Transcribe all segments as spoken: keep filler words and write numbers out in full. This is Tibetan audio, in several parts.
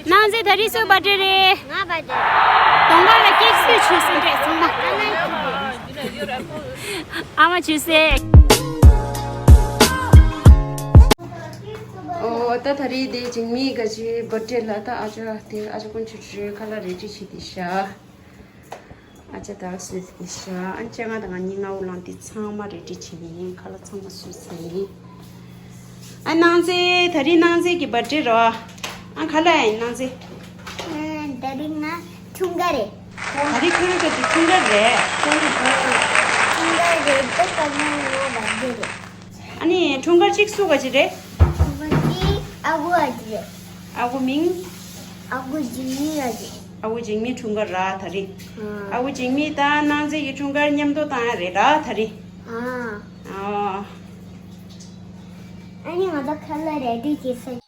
ནང་ཚེ་ད་རིང་སུའི་བར་ཌེ་རེད། ང་བར་ཌེ། གདོང་པ་ལ་ཀེག་སུས་བྱུགས་ཟིན་རེད་ཚང་མ། ཨ་མ་བྱུགས་སེ། ཨོ་ད་ད་རིང་དེ་འཇིགས་མེད་ག་ཅི་བར་ཌེ་ལ་ད་ཨ་ཅག་དེ་ཨ་ཅག་དཀོན་མཆོག་ཁྲི་ཁ་ལག་རེ་ཌི་བྱེད་དེ་ཤག་ཨ་ཅག་ད་སུས་ཟིན་ཤག་ཨ་ཅག་ང་དང་ང་གཉིས་ང་འུ་ལང་དེ་ཚང་མ་རེ་ཌི་བྱེད་ཡིན། ཁ་ལག་ཚང་མ་སུས་ཟིན། ཨ་ནང་ཚེ་ད་རིང་ནང་ཚེ་གི་བར་ཌེ་རོ། ཨ་ག་ལ་ཡིན་ནང་ཚེ། ཨ་ད་རིང་ང་འཁྲུངས་སྐར་རེད། ད་རིང་ཁྱོད་རང་གི་འཁྲུངས་སྐར་རེད། འཁྲུངས་སྐར་རེད། ད་སྐར་མ་ངོ་བར་ཌེ་རེད། ཨ་ནི་འཁྲུངས་སྐར་གཅིག་སུ་ག་ཅི་རེད། འཁྲུངས་སྐར་གཅིག་ཨ་ཁུ་ཨ་ཅི་རེད། ཨ་ཁུ་མིང་། ཨ་ཁུ་འཇིགས་མེད་ཨ་ཅི། ཨ་ཁུ་འཇིགས་མེད་འཁྲུངས་སྐར་ར་ད་རིང་། ཨ་ཁུ་འཇིགས་མེད་དང་ནང་ཚེ་གི་འཁྲུངས་སྐར་མཉམ་དུ་བཏང་ཡ་རེད་ར་ད་རིང་། ཨ། ཨ། ཨ་ནི་ང་ཚོ་ཁ་ལག་རེ་ཌི་བྱེད་ས།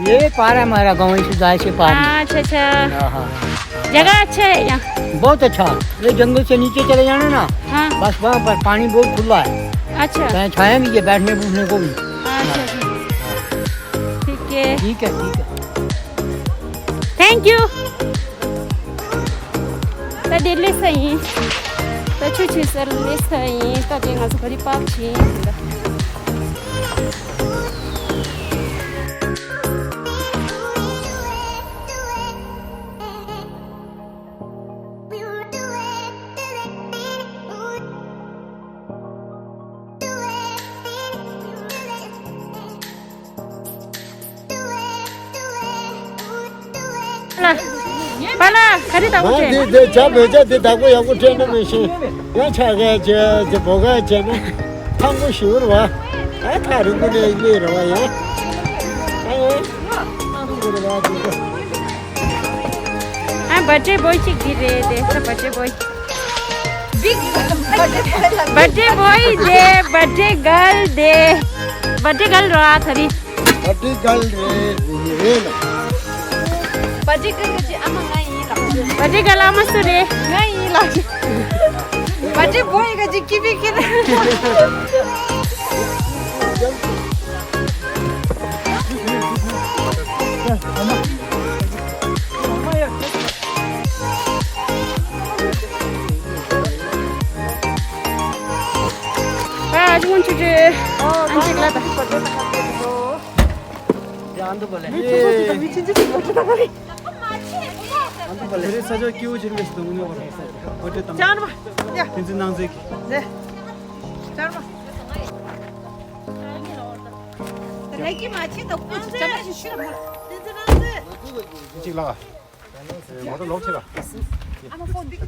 ये पार है हमारा गांव, इस गाय से पार। हाँ, अच्छा, अच्छा। हाँ, हाँ, हाँ। जगह अच्छा है यहाँ? बहुत अच्छा। ये जंगल से नीचे चले जाना ना, हाँ। बस वहाँ पर पानी बहुत खुला है। अच्छा। कहीं छाया भी है बैठने बूठने को भी। अच्छा, अच्छा। ठीक है। ठीक है, ठीक है। Thank you. ད་དེ་སླེབས་ས་ཡིན། ད་ཆུ་ཆེ་སར་སླེབས་ས་ཡིན། ད་དེ་ང་ཚོ་ག་རེ་པག་བྱེད་ཡིན་ད། ལ། པ་ལ་ག་རེ་ལྟ་བུ་ཨ་བྱེད། འདི་འདི་བྱ་མེད་བྱ་འདི་བདག་པོ་ཡག་པོ་སྤྲད་ན་མི་ཤེས། ཡང་ཆ་གས་བྱས་འདི་བོ་གས་བྱས་ན་ཐང་པོ་ཞུ་རུ་བ། ཨ་ཐག་རིང་པོ་ནས་གློད་རུ་བ་ཡང་། ཨ་ཡང་། ཨ་བར་ཌེ་བོའི་གཅིག་འདི་རེད་དེ་ད་བར་ཌེ་བོའི། Big birthday boy. Birthday boy དེ། Birthday girl དེ། Birthday girl རོ་ཨ་ཐ་རི། Birthday girl རེད་རེད་ལ། Birthday girl གི་ཨ་མ་ང་ཡིན་ལ། Birthday girl ཨ་མ་སུ་རེད། ང་ཡིན་ལ། Birthday boy གི་ཀི་བི་ཀི་རེད། ཨ་ཅི་ཀུན་ཆུ་ཆུ། ཨ་ཅིག་ལ་ད། ཡ་ཨ་འདུ་བ་ལེ། མི་ཆུང་ཆུང་ཅིག་དང་མི་ཆེན་ཆུང་ཅིག་མ་ཆུ་ད་ག་རེ། ཨ་འདུ་བ་ལེ། དེ་རིང་ས་ཆ་སྐྱིད་པོ་ཅིག་རེད་ཟེར་དུང་ཉོ་བ་རེད། ཅང་མ། ཡ། ཐེན་ཙི་ནང་ཚེ་གི། ལེ། ཅང་མ། ད་ལེ་ཀི་མ་ཆེ་ད་ཀུ་ཅི་ཅང་མ་ཞིག་ཤི་ར་མ། ཐེན་ཙི་ནང་ཚེ། ཅིག་ལ། མོ་ཏོ་ལོག་ཆེ་ལ། ཨ་མ་ཕོན་འདི།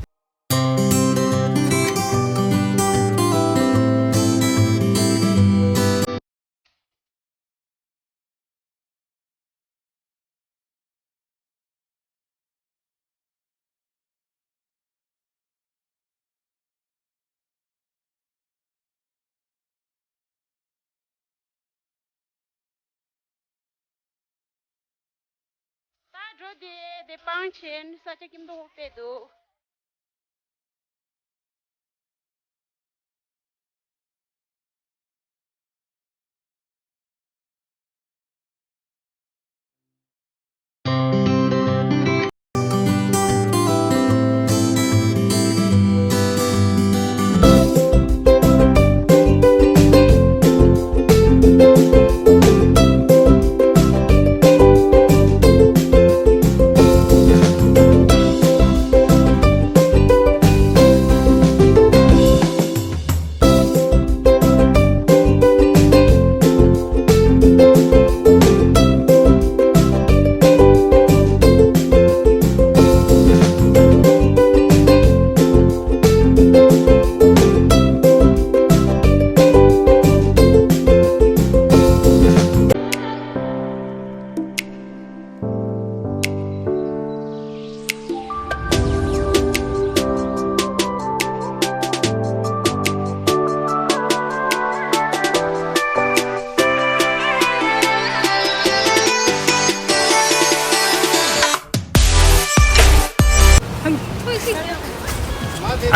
འགྲོ་དེ་དེ་སྤང་ཆེན་ས་ཆ་ཁྱིམ་དུ་ཧོབ་པའི་འདུག་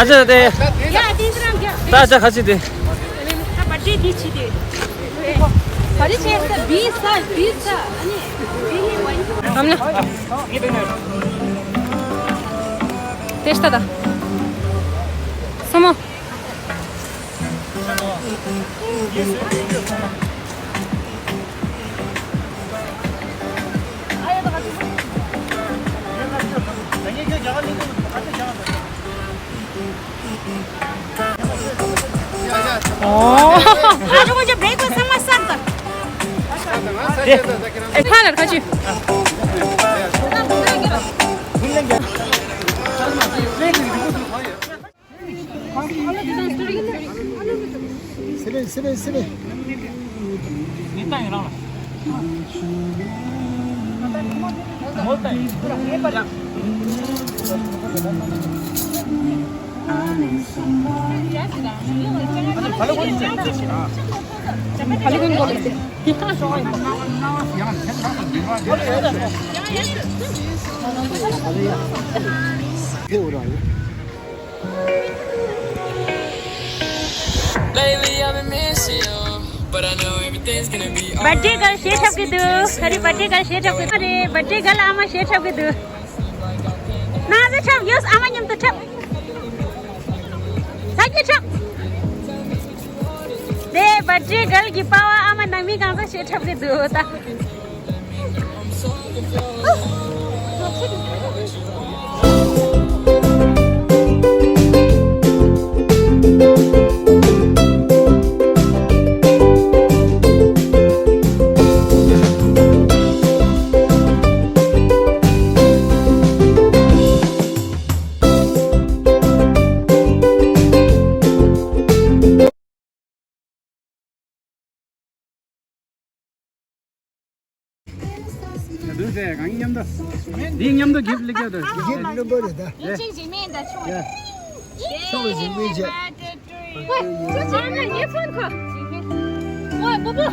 ཨ་ཅག་དེ། ཡ་དེ་འདྲ་རང་རྒྱག་ད་ཨ་ཅག་ཁ་ཅིག་དེ། ད་པར་ཏི་འདི་ཆི་དེ། ག་རེ་བྱས་ས་བི་ས་བི་ས་ཨ་ནི། ཨམ་ན། དེ་ཤ་ད། སོ་མོ། ཨོ། ཨ་ཁོ་ཚོ་བྲེག་ཕ་སི་ཚང་མ་བསགས་དང་། ཨེ་ཕ་ལ་ཁ་ཅིག་སེ་བེན། སེ་བེན། སེ་བེན། Lately, I've been missing you, but I know everything's gonna be alright. བྷར་ཌེ་གརལ་ཞེ་འཁྲབ་ཀྱི་འདུག་ག་རེ་བྷར་ཌེ་གརལ་ཞེ་འཁྲབ་ཀྱི་འདུག་རེད། བྷར་ཌེ་གརལ་ཨ་མ་ཞེ་འཁྲབ་ཀྱི་འདུག་ན་ཚ་འཁྲབ་ཡོད། ཨ་མ་མཉམ་དུ་འཁྲབ། ད་ཀྱི་འཁྲབ། དེ་བྷར་ཌེ་གརལ་གྱི་པ་ཕ་ཨ་མ་ནང་མི་གང་ཚ་ཞེ་འཁྲབ་ཀྱི་འདུག་ད། ཡ་དུས་ཚེ་གང་ཡིན་མཉམ་དུ། འདི་མཉམ་དུ་གིབ་ལེགས་ཡོད་དུ། གིབ་ནུ་བོ་རེད་ད། ཡིན་ཅིང་ཞིག་མིན་ད་ཆུང་བ། ཆོག་གི་ཞིག་མིན་ཅེ། ཝེ་ཅོ་ཅོ་ང་ངའི་ཕོན་ཁོ། ཝེ་བུ་བུ།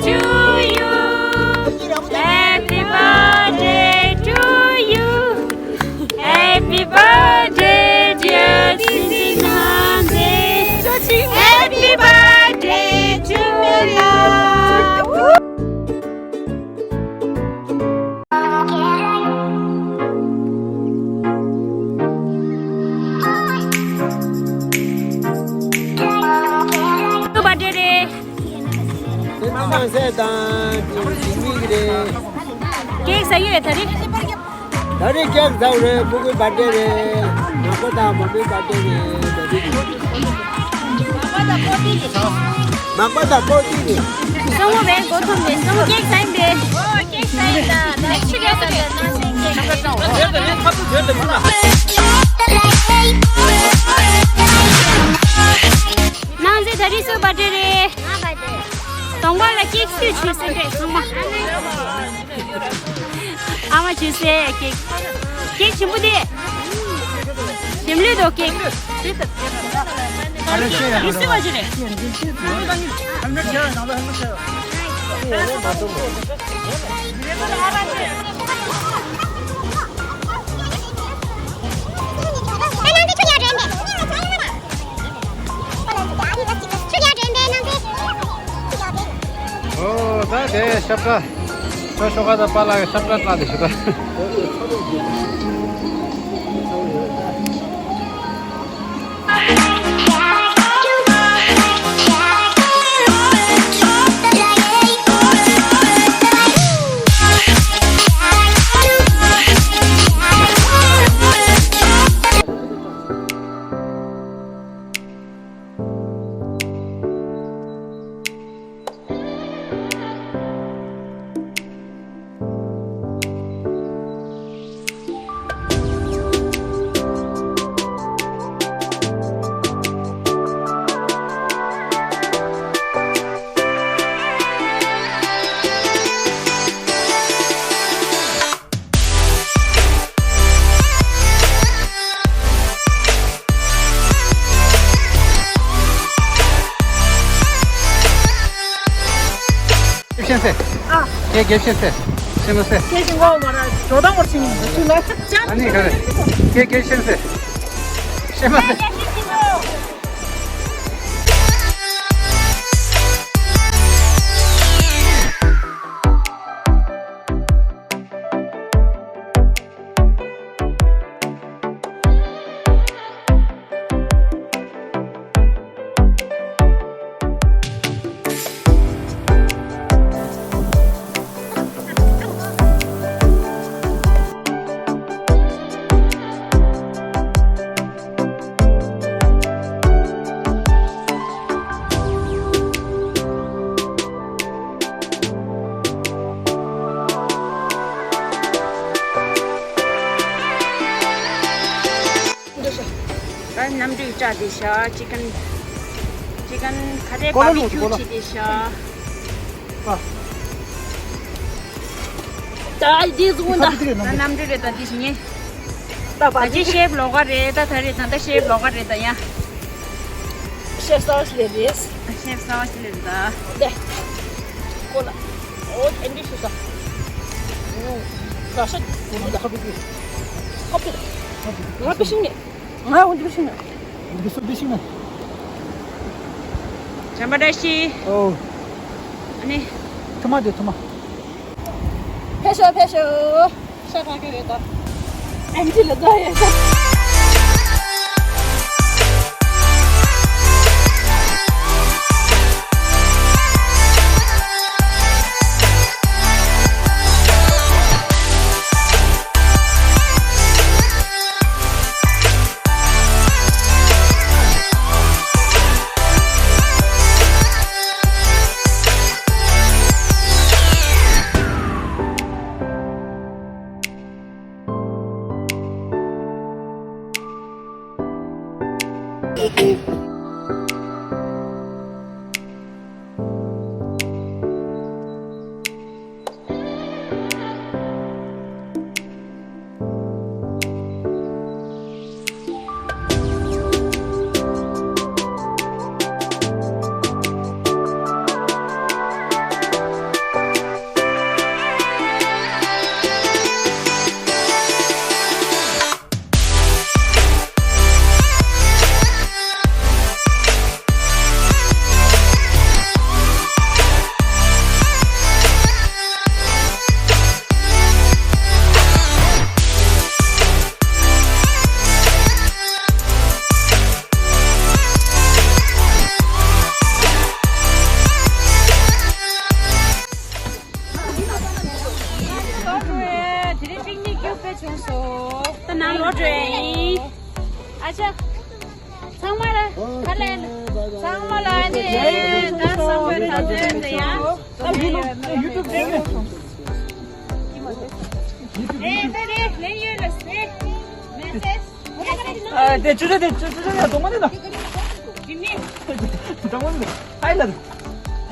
To you. Happy birthday to you. Happy birthday, dear Tsitsi Nangde. Happy birthday to you. ཀེག་ཟ་ཡོད་ད་རེས། ད་རེས་ཀེག་ཟ་རེད། ཕྲུ་གུའི་བར་ཐི་ཌེ་རེད། ནག་པོ་དང་མོ་མོའི་བར་ཐི་ཌེ་རེད། ད་རེས་མག་པ་དང་པོ་ཏི་རེད། སོང་བའི་གོ་ཐུབ་མེད། སོང་ཀེག་ཟ་ཡིན་པས། ཨོ་ཀེག་ཟ་ཡིན་ད། ད་ཕྱི་རྒྱལ་ས་ལ་ནང་སེམས་ཀེག་ཟ་ཡིན། ནང་ཟེ་ད་རེས་སུ་བར་ཐི་ཌེ་རེད། ང་བར་ཐི་ཌེ། གདོང་པ་ལ་ཀེག་སུས་བྱུགས་ཟེར་འདྲས་ཚང་མ། ཨ་མ་བྱུགས་ཟེར་ཀེག་ཀེག་ཞིམ་པོ་དེ། ཞིམ་ལུས་དོ་ཀེག་རི་སི་བ་ཅི་རེད། ཨོ་ད་དེ་ཤབ་ཏྲ། ཁོ་ཤོ་ཁ་ད་པཱ་ལགས་ཤབ་ཏྲ་ཏྲ་དེ་ཤུ་ད། ཤེས་སེ། ཨ། ཁྱེད་རྒྱལ་ཤེས་སེ། ཤེས་མ་སེ། ཁྱེད་ཀྱི་ངོ་མ་ར་ཇོ་དང་བར་ཕྱིན་ཡིན་ཚུལ་ལ། ཨ་ནི་ག་རེ། ཁྱེད་རྒྱལ་ཤེས་སེ། ཤེས་མ་སེ། ད་གནམ་གྲུའི་སྐྲ་དེ་བཞག་ཅི་ཀན། ཅི་ཀན་ཁ་ཏའི་བ་བི་ཁྱུ་ཅི་དེ་བཞག་ད་འདི་ཟུག་འདྲ། ད་གནམ་གྲུ་རེད་ད་འདི་ཞིག་ངས། ད་ཅི་ཤེབ་ལོག་ག་རེད་ད། ད་རེད་ད་ད་ཤེབ་ལོག་ག་རེད་ད་ཡ། ཤེབ་སོ་ཞིག་ལས་རེད། ཤེབ་སོ་ཞིག་ལས་རེད་ད། དེ། ཀོ་ལ། ཨོ་ཨེན་ཌི་ཤུ་ས། ཨོ། ར་ཤ་ཀུ་རུ་ད། ཧོབ་ཏེ། ང་པི་ཤིང་ནས། ང་འོ་འདི་པི་ཤིང་ནས། འདི་སུ་པི་ཤིང་ནས། བྱམས་པ་བཀྲ་ཤིས། ཨོ། ཨ་ནི། ཐུ་མ་དེ་ཐུ་མ། ཕེབས་ཤོག་ཕེབས་ཤོག་ཤ་ཁྲག་གི་རེད་ད། ཨེམ་ཆི་ལ་ད་ཡོད་ཤ། དཔེ་བྱུང་སོང་། ད་ནང་ལོག་འགྲོ་ཡ་ཡིན། ཨ་ཅག་ཚང་མ་ལ་ཁ་ལན། ཚང་མ་ལ་ནི་ད་བསམ་པའི་ཐག་ཆོད་འདི་ཡ། ཨ་ཡུ་ཊུབ་ཡུ་ཊུབ་དེ་ནས། རེད་རེད་རེད། ལེན་ཡོད་ལ་སེ། མེ་སེ་ཇི། ཨ་དེ་ཅུ་ཅུ་དེ་ཅུ་ཅུ་ཡ་གཏོང་མ་ནི་ན། ཇི་མི། གཏོང་མ་ནི་ན། ཧའི་ལ།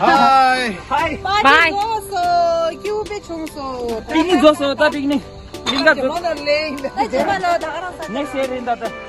ཧའི། ཧའི། པའི། རྫོགས་སོ། ཀྱུ་པེ་བྱུང་སོ། པིག་ནིག་རྫོགས་སོ། ད་པིག་ནིག་ལིང་ག་རྫོགས། ད་ཇི་མ་ལོ་ད་ག་རང་ས། ནེག་སི་ཡར་ཡིན་ད་ད།